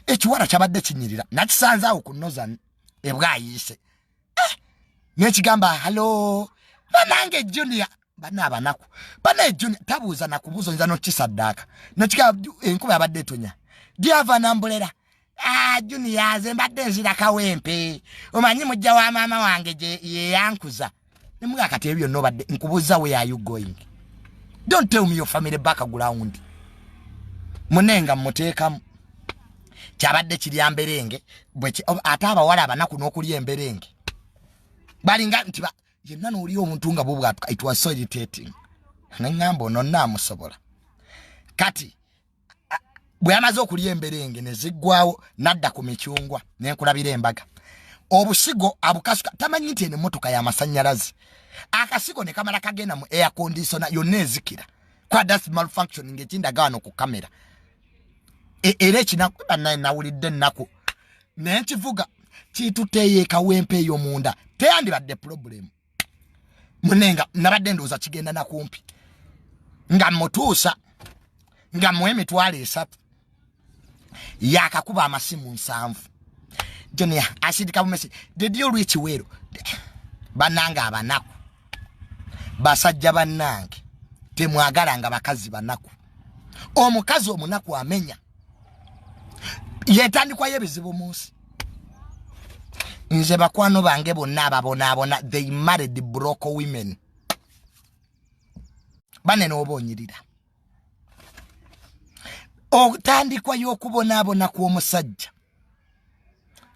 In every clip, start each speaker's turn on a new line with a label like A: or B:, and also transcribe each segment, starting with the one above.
A: Ekiwala kyabadde kinyirira, nakisanze awo ku Northern ebwayiise, nekigamba, "Hello, banange Junior." Bana abanaku, bana Junior tabuuza nakubuuza, oyinza nokisaddaaka. Nekigamba, enkuba yabadde etonya, "Dyava nambulera." "Ah, Junior, nze mbadde nzira Kawempe, omanyi mujja wa maama wange gye yeyankuza." Nemuga, "Kati ebyo byonna obadde nkubuuza, where are you going? Don't tell me your family background." Munenga muteekamu kyabadde kirya mberenge. Ate abawala abanaku n'okulya emberenge balinga nti yenna n'oli omuntu nga bwobwatuka. It was so irritating. Neŋŋamba, ono naamusobola. Kati bwe yamaze okulya emberenge ne ziggwawo, nadda ku micyungwa. Nenkulabira embaga, obusigo abukasuka, tamanyi nti eno emmotoka y'amasannyalaze. Akasigo ne kamala kagenda mu air conditioner yonna ezikira kwa that's malfunctioning. Ekindaga wano ku kamera. Era ekinaku bannaye, nawulidde ennaku naye nkivuga kituteeyo ekawempe eyo munda, teyandibadde problem. Munenga nabadde ndowooza kigenda nakumpi nga mutuusa nga muwa 30,000, yakakuba amasimu 70. Junior asindika bumesi, "Did you reach Wero?" Bannange abanaku, basajja bannange, temwagalanga bakazi banaku. Omukazi omunaku amenya, yetandikwayo ebizibu mu nsi. Nze bakwano bange bonna ababonaabona, they married broke women. Banene oba onyirira, otandikwa y'okubonaabona kw'omusajja.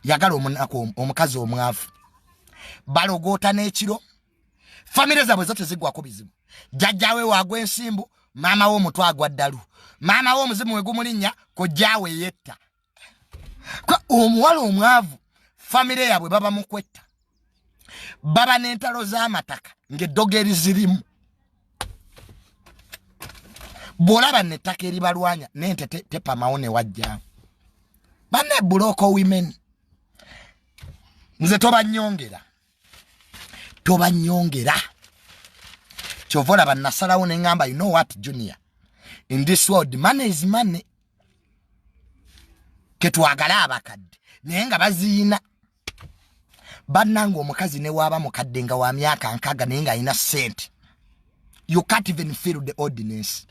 A: Yagala omunaku, omukazi omwavu, balogoota n'ekiro. Famire zaabwe zo tezigwako bizibu. Jjajjawe waagwa ensimbu, maama we omutwe agwa ddalu, maama we omuzimu we gumulinnya, kojjaawe yetta. Omuwala omwavu, famire yaabwe baba mu kwetta, baba n'entalo z'amataka ng'eddogo erizirimu. Bw'olaba nettaka eribalwanya n'ente tepamawo ne wajjaawo. Banne, broke women, nze tobanyongera, tobanyongera. Kyova olaba nasalawo neŋŋamba, "You know what, Junior, in this world money is money." Ketwagale abakadde naye nga baziina. Bannanga, omukazi ne waaba mukadde nga wa myaka 60 naye ng'alina ssente, you can't even feel the ordinance.